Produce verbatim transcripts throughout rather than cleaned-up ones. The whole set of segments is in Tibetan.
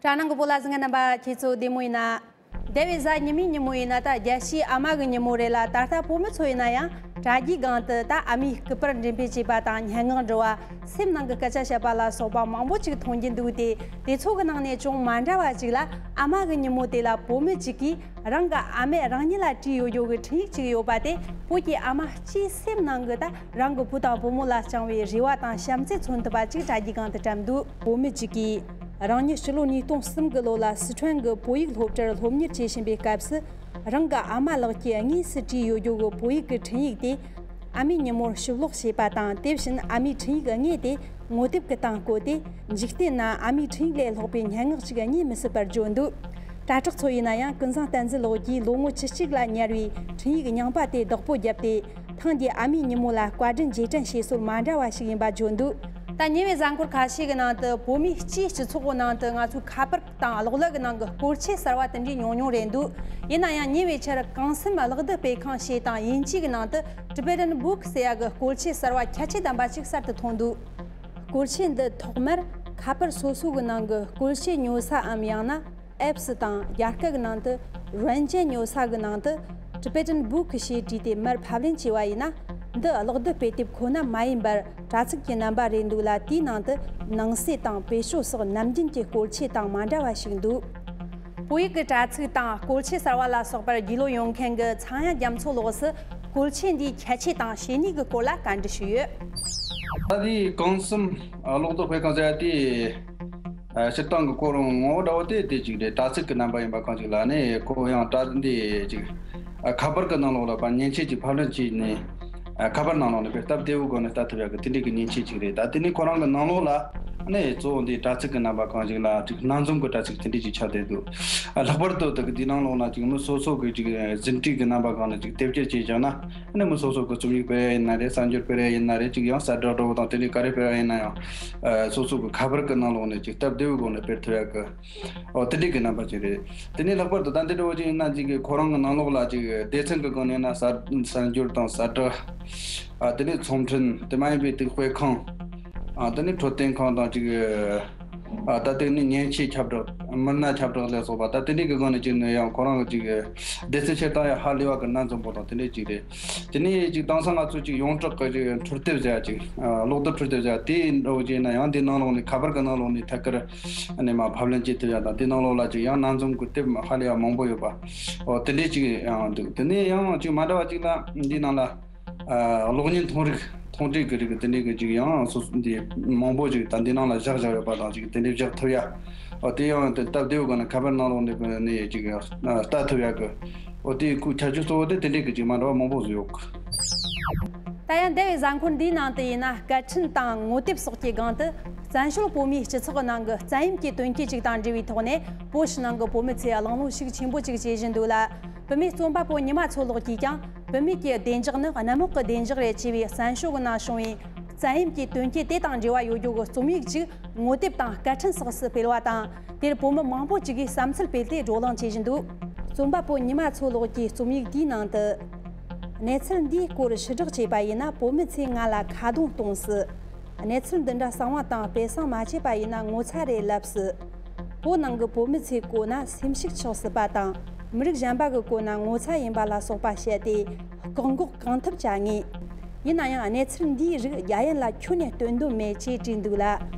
དྲ་ནང་གི་བོད་ལ་གཟིགས་མཁན་རྣམ་པ་ཁྱེད་ཚོ་བདེ་མོ་ཡིན་ན། འདས་པའི་གཟའ་ཉི་མའི་ཉིན་མོ་ཡིན་ན་ད་རྒྱལ་སྤྱིའི་ཨ་མ་གི་ཉིན་མོ་རེད་ལ། ད་ལྟ་བུ་མོ་ཚོ་ཡིན་ན་ཡང་དྲ་རྒྱའི་སྒང་དུ་ད་ཨ་མའི་སྐུ་པར་འགྲེམས་སྤེལ་བྱས་པ་དང་། སྙན་ངག་འབྲི་བ། སེམས་ནང་གི་སྐད་ཆ་བཤད་པ་ལ་སོགས་པ་མང་པོ་ཅིག་མཐོང་རྒྱུ་འདུག་སྟེ། དེ་ཚོ་གི་ནང་ནས་ཅུང་མ་འདྲ་བ་ཅིག་ལ། ཨ་མ་གི་ཉིན་མོ་དེ་ལ་བུ་མོ་ཅིག་གིས་རང་གི་ཨ་མས་རང་ཉིད་ལ་བྲིས་ཡོད་རྒྱུ་གི་འཕྲིན་ཡིག་ཅིག་ཡོད་པ་དེ། བོད་ཀྱི་ཨ་མ་སྤྱིའི་སེམས་ནང་གི་ད་རང་གི་བུ་དང་བུ་མོ་ལ་བཅངས་པའི་རེ་བ་དང་བྱམས་བརྩེ་མཚོན་ཐུབ་པ་ཅིག་དྲ་རྒྱའི་སྒང་དུ་བཀྲམ་འདུག་བུ་མོ་ཅིག་གིས་རང་ཉིད་ཕྱི་ལོ་ཉིས་སྟོང་གསུམ་གི་ལོ་ལ་སི་ཁྲོན་གྱི་བོད་ཡིག་སློབ་གྲྭར་སློབ་གཉེར་བྱེད་བཞིན་པའི་སྐབས་སུ། རང་གི་ཨ་མ་ལགས་ཀྱིས་དངོས་སུ་བྲིས་ཡོད་རྒྱུ་གི་བོད་ཡིག་གི་འཕྲིན་ཡིག་དེ་ཨ་མའི་ཉིན་མོར་ཞིབ་ཀློག་བྱས་པ་དང་། དེ་བཞིན་ཨ་མའི་འཕྲིན་ཡིག་དངོས་དེ་ངོ་དེབ་ཀྱི་སྟེང་བཀོད་དེ། འཇིག་རྟེན་ན་ཨ་མའི་འཕྲིན་ཡིག་ལས་ལྷག་པའི་སྙན་ངག་ཅིག་རྙེད་མི་སྲིད་པར་བརྗོད་འདུག་དྲ་གྲོགས་ཚོ་ཡིན་ན་ཡང་། ཀུན་བཟང་བསྟན་འཛིན་ལགས་ཀྱིས་ལོ་ངོ་བཅུ་གཅིག་ལ་ཉར་བའི་འཕྲིན་ཡིག་རྙིང་པ་དེ་བདག་པོ་བརྒྱབ་སྟེ། ཐེངས་འདིའི་ཨ་མའི་ཉིན་མོ་ལ་བཀའ་དྲིན་རྗེས་དྲན་བྱེད་སྲོལ་མ་འདྲ་བ་ཞིག་ཡིན་པ་བརྗོད་འདུག་ད་ཉེ་བའི་གཟའ་འཁོར་ཁ་ཤས་ཀྱི་ནང་དུ་བོད་མིའི་སྤྱིའི་སྤྱི་ཚོགས་ཀྱི་ནང་དུ་ང་ཚོའི་ཁ་པར་དང་གློག་ཀླད་ཀྱི་ནང་གི་སྐོར་ཆས་གསར་བ་དེ་འདྲའི་ཉུང་ཉུང་རེད་འདུག་ཡིན་ན་ཡང་ཉེ་བའི་ཆར་གངས་སེམས་གློག་རྡུལ་སྤེལ་ཁང་ཞེས་དང་དབྱིན་ཇི་གི་ནང་དུ་Tibetan Book ཟེར་ཡ་གི་སྐོར་ཆས་གསར་བ་ཁྱད་ཆོས་ལྡན་པ་ཞིག་གསར་དུ་ཐོན་འདུག་སྐོར་ཆས་འདི་ཐོག་མར་ཁ་པར་སོ་སོ་གི་ནང་གི་སྐོར་ཆས་ཉོ་སའམ་ཡང་ན། ཨེབ་སི་དང་རྒྱ་སྐད་ཀྱི་ནང་དུ་软件ཉོ་ས་གི་ནང་དུ་Tibetan Book ཞེས་བྲིས་ཏེ་མར་ཕབ་ལེན་བྱས་པ་ཡིན་ན། འདི་གློག་རྡུལ་དཔེ་དེབ་ཁོ་ན་མ་ཡིན་པར་དྲ་ཚིགས་ཀྱི་རྣམ་པ་རེད་འདུག་ལ། དེའི་ནང་དུ་ནང་གསེས་དང་བེད་སྤྱོད་སོགས་ནམ་རྒྱུན་གྱི་སྐོར་ཆས་དང་མ་འདྲ་བ་ཞིག་འདུག་བོད་ཡིག་གི་དྲ་ཚིགས་དང་སྐོར་ཆས་གསར་བ་ལ་སོགས་པར་རྒྱུས་ལོན་ཡོང་མཁན་གྱི་ཚངས་དབྱངས་རྒྱ་མཚོ་ལགས་སུ་སྐོར་ཆས་འདིའི་ཁྱད་ཆོས་དང་བྱེད་ནུས་ཀྱི་སྐོར་ལ་བཀའ་འདྲི་ཞུས་ཡོད། ད་དེའི་གངས་སེམས་གློག་རྡུལ་སྤེལ་ཁང་ཟེར་ཡ་དེ། ཨ། སྤྱིར་བཏང་གི་སྐོར་ངོ་བོ་འདྲ་བོ་དེ་དེ་གཅིག་རེད། དྲ་ཚིགས་ཀྱི་རྣམ་པ་ཡིན་པ་གང་ཅིག་ལ་ནི་ཁོ་ཡང་དྲ་འདི་ཅིག་ཨ། ཁ་པར་གྱི་ནང་ལོགས་ལ་ཕར་མཉེན་ཆས་ཅིག་ཕབ་ལེན་བྱས་ནས། ཨ། ཁ་པར་ནང་ལོགས་ནས་དཔེ་སྟབས་བདེ་བོའི་སྒོ་ནས་ལྟ་ཐུབ་ཡག་གི་དེ་འདྲའི་གི་མཉེན་ཆས་ཅིག་རེད། ད་དེ་ནི་ཁོ་རང་གི་ནང་ལོགས་ལ་ནི་གཙོ་བོ་འདི་དྲ་ཚིགས་ཀྱི་རྣམ་པ་གང་ཅིག་ལ་ཅིག་སྣ་འཛོམས་ཀྱི་དྲ་ཚིགས་དེ་འདྲའི་ཅིག་ཆགས་བསྡད་འདུག་ཨ། ལྷག་པར་དུ་དེ་གི་འདི་ནང་ལོགས་ན་ཅིག་མི་སོ་སོ་གི་ཅིག་ཟིན་བྲིས་ཀྱི་རྣམ་པ་གང་ལ་ཅིག་དེབ་སྐྱེལ་བྱས་བཞག་ན། ཨ་ནི་མི་སོ་སོ་གི་རྩོམ་ཡིག་སྤེལ་ཡ་ཡིན་ན་རེད། གསར་འགྱུར་སྤེལ་ཡ་ཡིན་ན་རེད། ཅིག་ཡང་གསལ་བསྒྲགས་འདྲ་བོ་དང་དེ་འདྲའི་ག་རེ་སྤེལ་ཡ་ཡིན་ན་ཡང་། ཨ། སོ་སོ་གི་ཁ་པར་གི་ནང་ལོགས་ནས་ཅིག་སྟབས་བདེ་བོའི་སྒོ་ནས་སྤེལ་ཐུབ་ཡ་གི། ཨོ། དེ་འདྲའི་གི་རྣམ་པ་ཅིག་རེད། དེ་ནས་ལྷག་པར་དུ་ད་འདི་འདྲ་བོ་ཅིག་ཡིན་ན་ཅིག་གི་ཁོ་རང་གི་ནང་ལོགས་ལ་ཅིག་སྡེ་ཚན་གི་སྒང་ནས་ན་གསར་གསར་འགྱུར་དང་གསལ་བསྒྲགས། ཨ། དེ་ནས་ཚོང་འཕྲིན། དེ་མ་ཡིན་པའི་དེ་དཔེ་ཁང་། ཨ། དེ་ནས་འཕྲོད་བསྟེན་ཁང་དང་ཅིག་ཨ། ད་དེ་ནི་མཉེན་ཆས་ཁྱབ་བསྒྲགས། མི་སྣ་ཁྱབ་བསྒྲགས་ལ་སོགས་པ། ད་དེ་འདྲའི་གི་སྒང་ནས་ཅིག་ནི་ཡང་ཁོ་རང་གི་ཅིག་སྡེ་ཚན་ཕྱིར་བཏང་ཡ་ཧ་ལས་པ་གི་སྣ་འཛོམས་པོ་དང་དེ་འདྲའི་ཅིག་རེད། དེ་ནས་ཅིག་དེང་སང་ང་ཚོ་ཅིག་ཡོངས་གྲགས་གི་ཅིག་འཕྲུལ་དེབ་ཟེར་ཡ་ཅིག་ཨ། གློག་རྡུལ་འཕྲུལ་དེབ་ཟེར་ཡ་དེ་འདྲ་བོ་ཅིག་ཡིན་ན་ཡང་དེའི་ནང་ལོགས་ནས་ཁ་པར་གི་ནང་ལོགས་ནས་ཐད་ཀར་ཨ་ནི་མར་ཕབ་ལེན་བྱེད་ཐུབ་ཡ་དང་། དེའི་ནང་ལོགས་ལ་ཅིག་ཡང་སྣ་འཛོམས་གི་དེབ་ཧ་ལས་པ་མང་པོ་ཡོད་པ། ཨོ། དེ་འདྲའི་ཅིག་ཡང་འདུག་དེ་ནས་ཡང་ཅིག་མ་འདྲ་བ་ཅིག་ལ་འདིའི་ནང་ལ། ཨ། གློག་བརྙན་མཐོང་རིགས། མཐོང་གྲོལ་གྱི་རིགས་དེ་འདྲའི་གི་ཅིག་ཡང་སོ་སོ་འདི་མང་པོ་ཅིག་ད་འདི་ནང་ལ་བཞག་བཞག་ཡོད་པ་དང་། ཅིག་དེ་འདྲའི་བཞག་ཐུབ་ཡ། ཨོ། དེ་ཡང་དེ་སྟབས་བདེ་བོ་ག་ན་ཁ་པར་ནང་ལོགས་ནས་ནས་ཅིག་ལྟ་ཐུབ་ཡ་གི། ཨོ། དེའི་ཁུ་ཁྱད་ཆོས་གཙོ་བོ་དེ་དེ་འདྲའི་གི་ཅིག་མ་འདྲ་བ་མང་པོ་ཟིག་ཡོད་གི། ད་ཡང་འདས་པའི་གཟའ་འཁོར་འདིའི་ནང་དུ་ཡིན་ན་སྐད་འཕྲིན་དང་ངོ་དེབ་སོགས་ཀྱི་སྒང་དུ་བཙན་བྱོལ་བོད་མིའི་སྤྱི་ཚོགས་ནང་གི་བཙན་གཡེམ་གྱི་དོན་རྐྱེན་ཅིག་དང་འབྲེལ་བའི་ཐོག་ནས་བོད་ཕྱི་ནང་གི་བོད་མི་ཚོས་གླེང་སློང་ཤུགས་ཆེན་པོ་ཅིག་བྱེད་བཞིན་འདུག་ལ། བུད་མེད་རྩོམ་པ་པོ་ཉི་མ་མཚོ་ལགས་ཀྱིས་ཀྱང་བུད་མེད་ཀྱི་བདེ་འཇགས་ནི་གནམ་འོག་གི་བདེ་འཇགས་རེད་ཅེས་པའི་བཙན་བྱོལ་གྱི་ནང་བྱུང་བའི་བཙན་གཡེམ་གྱི་དོན་རྐྱེན་དེ་དང་འབྲེལ་བ་ཡོད་རྒྱུ་གི་རྩོམ་ཡིག་ཅིག་ངོ་དེབ་དང་སྐད་འཕྲིན་སོགས་སུ་སྤེལ་བ་དང་། དེར་བོད་མི་མང་པོ་ཅིག་གིས་བསམ་ཚུལ་སྤེལ་ཏེ་བགྲོ་གླེང་བྱེད་བཞིན་འདུག་རྩོམ་པ་པོ་ཉི་མ་མཚོ་ལགས་ཀྱིས་རྩོམ་ཡིག་དེའི་ནང་དུ། གནས་ཚུལ་འདིའི་སྐོར་ཕྱི་བསྒྲགས་བྱས་པ་ཡིན་ན། བོད་མི་ཚོས་ང་ལ་ཁ་རྡུང་གཏོང་སྲིད། གནས་ཚུལ་འདི་འདྲ་གསང་བ་དང་སྤེལ་གསང་མ་བྱས་པ་ཡིན་ན་ངོ་ཚ་རེད་ལབ་སྲིད། བོད་ནང་གི་བོད་མི་ཚོའི་གོ་ན་སེམས་ཤུགས་ཆག་སྲིད་པ་དང་། མི་རིགས་གཞན་པ་གི་གོ་ན་ངོ་ཚ་ཡིན་པ་ལ་སོགས་པ་བཤད་དེ་བཀག་འགོག་གང་ཐུབ་བྱ་ངེས། ཡིན་ན་ཡང་གནས་ཚུལ་འདིའི་རིགས་རྒྱ་ཡན་ལ་ཁྱོན་ནས་སྟོན་དོན་མེད་ཅེས་བྲིས་འདུག་ལ།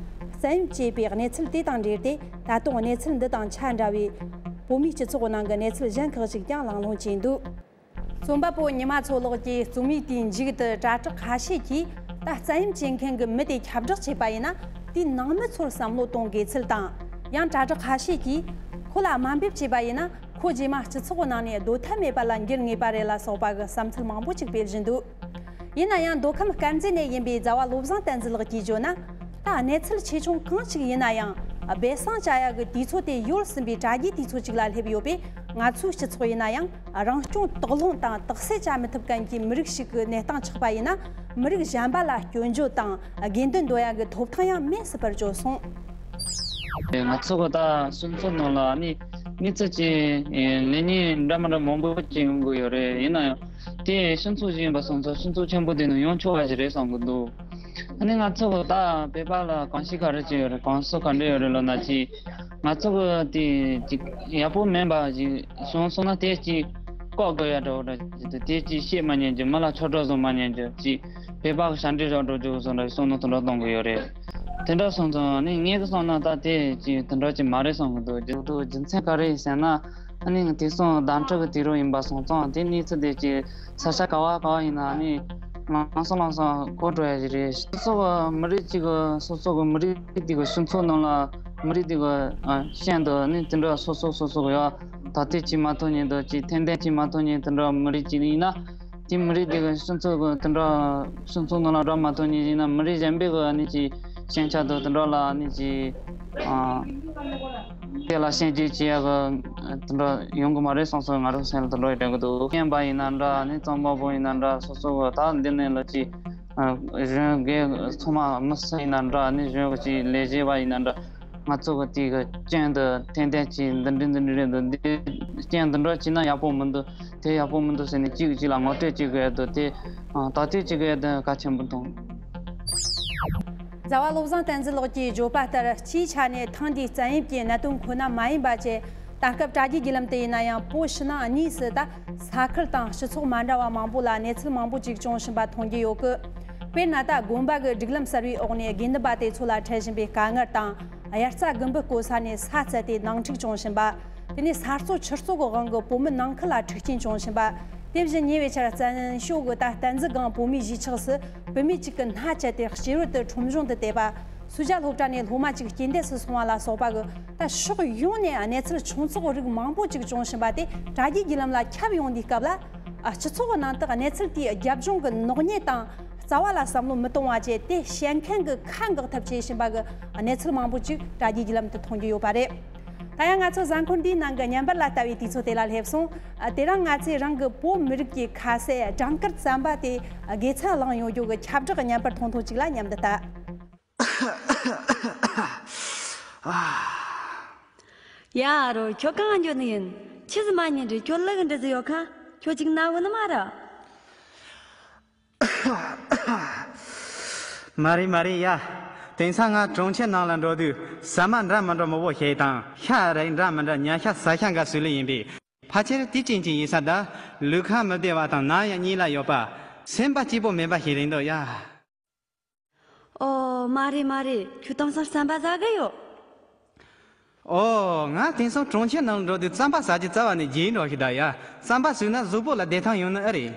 བཙན་གཡེམ་བྱས་པའི་གནས་ཚུལ་དེ་དང་འབྲེལ་ཏེ་ད་དུང་གནས་ཚུལ་འདི་དང་ཆ་འདྲ་བའི་བོད་མིའི་སྤྱི་ཚོགས་ནང་གི་གནས་ཚུལ་གཞན་ཁག་ཅིག་ཀྱང་གླེང་སློང་བྱས་འདུག་རྩོམ་པ་པོ་ཉི་མ་མཚོ་ལགས་ཀྱིས་རྩོམ་ཡིག་དེའི་མཇུག་ཏུ་དྲ་གྲོགས་ཁ་ཤས་ཀྱིས་ད་བཙན་གཡེམ་བྱེད་མཁན་གྱི་མི་དེ་ཁྱབ་བསྒྲགས་བྱས་པ་ཡིན་ན། དེའི་ནང་མི་ཚོར་བསམ་བློ་གཏོང་དགོས་ཚུལ་དང་། ཡང་དྲ་གྲོགས་ཁ་ཤས་ཀྱིས་ཁོ་ལ་དམའ་འབེབས་བྱས་པ་ཡིན་ན། ཁོ་རྗེས་མ་སྤྱི་ཚོགས་ནང་ནས་སྡོད་ཐབས་མེད་པ་ལ་འགྱུར་ངེས་པ་རེད་ལ་སོགས་པ་གི་བསམ་ཚུལ་མང་པོ་ཅིག་སྤེལ་བཞིན་འདུག་ཡིན་ན་ཡང་མདོ་ཁམས་དཀར་མཛེས་ནས་ཡིན་པའི་མཛའ་བ་བློ་བཟང་བསྟན་འཛིན་ལགས་ཀྱིས་བརྗོད་ན། ད་གནས་ཚུལ་ཆེ་ཆུང་གང་ཞིག་ཡིན་ན་ཡང་སྦས་གསང་བྱ་ཡག་གི་དུས་ཚོད་དེ་ཡོལ་ཟིན་པའི་དྲ་རྒྱའི་དུས་ཚོད་ཅིག་ལ་སླེབས་ཡོད་པས། ང་ཚོའི་སྤྱི་ཚོགས་ཡིན་ན་ཡང་རང་སྐྱོང་དོགས་སློང་དང་དག་སེལ་བྱ་མི་ཐུབ་མཁན་གྱི་མི་རིགས་ཤིག་གི་གནས་སྟངས་ཆགས་པ་ཡིན་ན། མི་རིགས་གཞན་པ་ལ་སྐྱོན་བརྗོད་དང་དགོས་འདུན་འདོན་ཡག་གི་ཐོབ་ཐང་ཡང་མེད་སྲིད་པར་བརྗོད་སོང་། ང་ཚོ་གི་ད་སྤྱི་ཚོགས་ནང་ལ་ནི་གནས་ཚུལ་ཅིག་ལེགས་ཉེས་འདྲ་མི་འདྲ་མང་པོ་ཅིག་ཡོང་གི་ཡོད་རེད། ཡིན་ན་ཡང་དེ་སྤྱི་ཚོགས་ཤིག་ཡིན་པ་སོང་ཙང་སྤྱི་ཚོགས་ཆེན་པོ་དེ་ནང་ཡོང་ཆོག་པ་ཞིག་རེད་བསམ་གི་འདུག་ཨ་ནི་ང་ཚོ་གི་ད་བོད་པ་ལ་གོམས་གཤིས་ག་རེ་ཅིག་ཡོད་རེད། གོམས་སྲོལ་ག་འདྲ་ཡོད་རེད་ལབ་ན། ཅིག་ང་ཚོ་གི་དེ་ཅིག་ཡག་པོ་མིན་པ་ཅིག་བྱུང་སོང་ན། དེ་ཅིག་བཀག་དགོས་ཡ་འདྲ་བོ་འདྲ་ཅིག་དེ་ཅིག་བཤད་མ་ཉན་རྒྱུ། མི་ལ་ཆོས་གྲོགས་བཟོ་མ་ཉན་རྒྱུ། ཅིག་བོད་པ་གི་ཞབས་འདྲེན་བཞག་འགྲོ་རྒྱུ་བཟོ་འདྲ་བསམ་བློ་དེ་འདྲ་གཏོང་གི་ཡོད་རེད། དེ་འདྲ་སོང་ཙང་ནི་ངས་གི་བསམ་ན་ད་དེ་ཅིག་དེ་འདྲ་ཅིག་མ་རེད་བསམ་གི་འདུག་རྒྱུ་དེ་རྒྱུ་མཚན་ག་རེ་ཡིན་ཟེར་ན། ཨ་ནི་དེང་སང་བརྡ་འཕྲིན་གི་དུས་རབས་ཡིན་པ་སོང་ཙང་། དེ་གནས་ཚུལ་དེ་ཅིག་ས་ཆ་ག་བ་ག་བ་ཡིན་ན་ཨ་ནི་ལམ་སང་ལམ་སང་གོ་འགྲོ་ཡ་ཞིག་རེད། སོ་སོ་གི་མི་རིགས་གཅིག་གི་སོ་སོ་གི་མི་རིགས་དེ་གི་སྤྱི་ཚོགས་ནང་ལ་མི་རིགས་དེ་གི་ཨ་ཤན་དུ་ཨ་ནི་དེ་འདྲ་སོ་སོ་སོ་སོ་གི་ཡ་ད་ལྟ་ཅིག་མ་ཐོན་ཉིན་དུ་ཅིག་ཐེར་འདོན་ཅིག་མ་ཐོན་ཉིན་དེ་འདྲ་མི་རིགས་གཅིག་ཡིན་ན། དེ་མི་རིགས་དེ་གི་སྤྱི་ཚོགས་གི་དེ་འདྲ་སྤྱི་ཚོགས་ནང་ལ་རག་མ་ཐུབ་ཉིན་ཡིན་ན། མི་རིགས་གཞན་པའི་གི་ཨ་ནི་ཅིག་ཞན་ཆ་དང་དེ་འདྲ་ལ་ཨ་ནི་ཅིག་ཨ་དེ་ལ་ཞན་ཆ་ཅིག་ཡ་གི་དེ་འདྲ་ཡོང་གི་མ་རེད་བསམ་སོང་། ང་རང་སེམས་ལ་དེ་འདྲ་ཡི་དྲན་གི་འདུག་རྒན་པ་ཡིན་ན་འདྲ། ཨ་ནི་གཙང་མ་པོ་ཡིན་ན་འདྲ། སོ་སོ་གི་ད་འདི་ནས་ལ་ཅིག་ཨ་གཞོན་སྐྱེས་ཚང་མ་མི་སུ་ཡིན་ན་འདྲ། ཨ་ནི་གཞོན་གི་ཅིག་ལས་བྱེད་པ་ཡིན་ན་འདྲ། ང་ཚོ་གི་དེ་གི་རྐྱེན་དུ་ཐེར་འདོན་ཅིག་འདི་འདྲ་འདི་འདྲ་རེད་འདུག་འདི་རྐྱེན་འདི་འདྲ་བྱས་ན་ཡག་པོ་མི་འདུག་དེ་ཡག་པོ་མི་འདུག་ཟེར་ནས་གཅིག་གིས་གཅིག་ལ་ངོ་སྤྲོད་བྱེད་དགོས་འདུག་དེ་ཨ་ད་ལྟའི་གཅིག་གི་དེ་གལ་ཆེན་པོ་མཐོང་། རྫ་བ་བློ་བཟང་བསྟན་འཛིན་ལགས་ཀྱིས་བརྗོད་པ་ལྟར། སྤྱིའི་ཆ་ནས་ཐེངས་འདིའི་བཙན་གཡེམ་གྱི་གནད་དོན་ཁོ་ན་མ་ཡིན་པ་བཅས། ད་སྐབས་དྲ་རྒྱའི་བརྒྱུད་ལམ་དུ་ཡིན་ན་ཡང་བོད་ཕྱི་ནང་གཉིས་སུ་ད་ས་ཁུལ་དང་སྤྱི་ཚོགས་མ་འདྲ་བ་མང་པོ་ལ་གནས་ཚུལ་མང་པོ་ཅིག་བྱུང་བཞིན་པ་མཐོང་རྒྱུ་ཡོད་གི། དཔེར་ན་ད་དགོན་པ་གི་སྒྲིག་ལམ་གསར་བའི་འོག་ནས་དགེ་འདུན་པ་དེ་ཚོ་ལ་འཕྲད་བཞིན་པའི་དཀའ་ངལ་དང་། དབྱར་རྩྭ་དགུན་འབུ་བརྐོ་ས་ནས་ས་བཙལ་ཏེ་ནང་འཁྲུག་བྱུང་བཞིན་པ། དེ་ནས་ས་རྩོད་ཆུ་རྩོད་ཀྱི་དབང་གིས་བོད་མི་ནང་ཁུལ་ལ་འཁྲུག་རྐྱེན་བྱུང་བཞིན་པ། དེ་བཞིན་ཉེ་བའི་ཆར་བཙན་བྱོལ་གྱི་ད་བསྟན་འཛིན་སྒང་བོད་མིའི་གཞིས་ཆགས་སུ་བུད་མེད་ཅིག་གི་སྣ་བཅད་དེ་སྐྱེས་བུ་དེ་ཁྲོམ་གཞུང་དུ་བསྡད་པ། སུ་ཇཱ་སློབ་གྲྭ་ནས་སློབ་མ་ཅིག་རྐྱེན་འདས་སུ་སོང་བ་ལ་སོགས་པ་གི་ད་ཕྱོགས་ཡོངས་ནས་གནས་ཚུལ་ཆུང་ཚོགས་རིགས་མང་པོ་ཅིག་བྱུང་བཞིན་པ་དེ་དྲ་རྒྱའི་བརྒྱུད་ལམ་ལ་ཁྱབ་ཡོང་དུས་སྐབས་ལ། ཨ། སྤྱི་ཚོགས་ཀྱི་ནང་དུ་གནས་ཚུལ་དེའི་རྒྱབ་ལྗོངས་ཀྱི་ནག་ཉེས་དང་རྩ་བ་ལ་བསམ་བློ་མི་གཏོང་བ་བཅས་དེ་བཤད་མཁན་གྱི་ཁ་འགག་ཐབས་བྱེད་བཞིན་པ་གི་གནས་ཚུལ་མང་པོ་ཅིག་དྲ་རྒྱའི་བརྒྱུད་ལམ་དུ་མཐོང་རྒྱུ་ཡོད་པ་རེད། ད་ཡང་ང་ཚོ་གཟའ་འཁོར་འདིའི་ནང་གི་བརྙན་པར་ལ་ལྟ་བའི་དུས་ཚོད་དེ་ལ་སླེབས་སོང་། ཨ། དེ་རིང་ང་ཚོས་རང་གི་བོད་མི་རིགས་ཀྱི་ཁ་ཟས་སྦྲང་དཀར་རྩམ་པ་དེ་དགེ་མཚན་བླངས་ཡོང་རྒྱུ་གི་ཁྱབ་བསྒྲགས་བརྙན་པར་ཐུང་ཐུང་ཅིག་ལ་མཉམ་དུ་ལྟ། ཡ་རོ། ཁྱོད་གང་འགྱོ་ནི་ཡིན། ཆི་ཟིག་མ་ཉན་རེད། ཁྱོད་ལུག་འདྲ་ཟིག་ཡོད་ཁ། ཁྱོད་ཅིག་ན་བུ་ནི་མ་ར། མ་རེད་མ་རེད་ཡ། དེང་སང་ང་གྲོང་ཁྱེར་ནང་ལ་འགྲོ་དུས་ཟ་མ་འདྲ་མི་འདྲ་མང་པོ་ཤེས་དང་། ཤ་རིགས་འདྲ་མི་འདྲ། ཉ་ཤ་ཟ་ཤ་འགའ་བཟོས་ལེ་ཡིན་པས། ཕལ་ཆེར་དེ་ཅན་ཅིག་ཡིན་ས། ད་ལུས་ཁམས་མི་བདེ་བ་དང་ནམ་ཡང་གཉིད་ལ་ཡོད་པ། སེམས་པ་སྐྱིད་པོ་མེད་པ་ཞིག་རེད་འདུག་ཡ། ཨོ། མ་རེད་མ་རེད། ཁྱོད་དེང་སང་རྩམ་པ་ཟ་གི་ཡོད། ཨོ། ང་དེང་སང་གྲོང་ཁྱེར་ནང་འགྲོ་དུས་རྩམ་པ་ཟ་རྒྱུ་རྩ་བ་ནས་བརྗེད་འགྲོ་ཞིག་ད་ཡ། རྩམ་པ་ཟོས་ན་གཟུགས་པོ་ལ་བདེ་ཐང་ཡོང་ནི་ཨེ་རེད།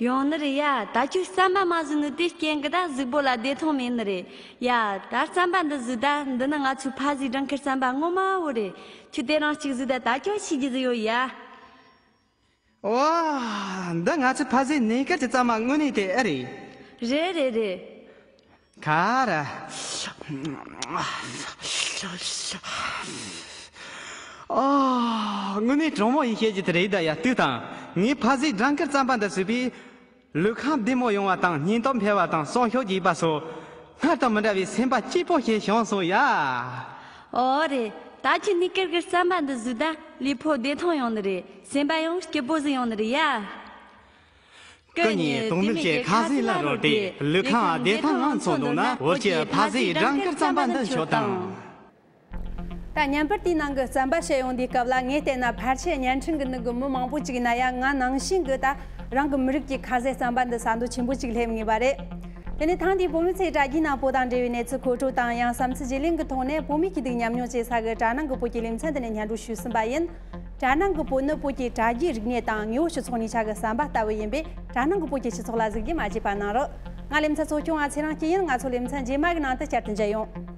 ཡོང་ནི་རེད་ཡ། ད་ཁྱོད་རྩམ་པ་མ་ཟོས་ནི་དེ་རྐྱེན་གྱིས་ད་གཟུགས་པོ་ལ་བདེ་ཐང་མེད་ནི་རེད་ཡ། ད་རྩམ་པ་འདི་ཟོས་ད། འདི་ནི་ང་ཚོའི་ཕ་ཟས་སྦྲང་དཀར་རྩམ་པ་ངོ་མ་བོ་རེད། ཁྱོད་དེ་རིང་གཅིག་ཟོས་ད། ད་ཁྱོད་ཤེས་རྒྱུ་ཟིག་ཡོད་ཡ། ཨོ། འདི་ང་ཚོའི་ཕ་ཟས་ནས་དཀར་གྱི་རྩམ་པ་དངོས་གནས་དེ་ཨེ་རེད། རེད་རེད་རེད། ཁ་ར། ཨོ། དངོས་གནས་དྲང་མོ་ཡིན་བཤད་རྒྱུ་དེ་རེད་ད་ཡ། ལྟོས་དང་། ངའི་ཕ་ཟས་སྦྲང་དཀར་རྩམ་པ་འདི་ཟོས་པས། ལུས་ཁམས་བདེ་མོ་ཡོང་བ་དང་། སྙིང་སྟོབས་འཕེལ་བ་དང་། སྲོག་ཤུགས་རྒྱས་པ་སོགས་སྔར་དང་མི་འདྲ་བའི་སེམས་པ་སྐྱིད་པོ་ཞིག་བྱུང་སོང་ཡ། ཨོ་རེད། ད་ཁྱོད་ནས་དཀར་གི་རྩམ་པ་འདི་ཟོས་ད། ལུས་པོ་བདེ་ཐང་ཡོང་ནི་རེད། སེམས་པ་ཡང་སྐྱིད་པོ་ཟིག་ཡོང་ནི་རེད་ཡ། སྐུ་ཉིད་དོགས་མེད་ཀྱི་ཁ་ཟས་ལ་རོལ་ཏེ། ལུས་ཁམས་བདེ་ཐང་ངང་འཚོ་འདོད་ན། བོད་ཀྱི་ཕ་ཟས་སྦྲང་དཀར་རྩམ་པ་འདི་མཆོད་དང་། ད་བརྙན་པར་དེའི་ནང་གི་རྩམ་པ་བཤད་ཡོང་དུས་སྐབས་ལ། ངས་བལྟས་ན་ཕལ་ཆེར་བརྙན་འཕྲིན་གྱི་ནང་གི་མི་མང་པོ་ཅིག་ཡིན་ན་ཡང་ང་ནང་བཞིན་གྱི་ད་རང་གི་མི་རིགས་ཀྱི་ཁ་ཟས་རྩམ་པ་འདི་ཟ་འདོད་ཆེན་པོ་ཅིག་སླེབས་ངེས་པ་རེད། དེ་ནས་ཐེངས་འདིའི་བོད་མི་ཚོའི་དྲ་རྒྱའི་ནང་བོད་དང་འབྲེལ་བའི་གནས་ཚུལ་མཁོ་སྤྲོད་དང་། ཡང་བསམ་ཚུལ་བརྗེ་ལེན་གྱི་ཐོག་ནས་བོད་མིའི་སྐྱིད་སྡུག་མཉམ་མྱོང་བྱེད་ས་གི་དྲ་ནང་གི་བོད་ཀྱི་ལེ་ཚན་དེ་ནས་སྙན་སྒྲོན་ཞུས་ཟིན་པ་ཡིན། དྲ་ནང་གི་བོད་ནི་བོད་ཀྱི་དྲ་རྒྱའི་རིག་གནས་དང་དངོས་པོ་སྤྱི་ཚོགས་གཉིས་ཆ་གི་ཟམ་པ་ལྟ་བུ་ཡིན་པས། དྲ་ནང་གི་བོད་ཀྱི་སྤྱི་ཚོགས་ལ་གཟིགས་རྒྱུ་མ་བརྗེད་པ་གནང་རོགས། ང་ལེ་ཚན་གཙོ་སྐྱོང་བ་ཚེ་རིང་སྐྱིད་ཡིན། ང་ཚོ་ལེ་ཚན་རྗེས་མ་གི་ནང་དུ་བསྐྱར་དུ་མཇལ་ཡོང་།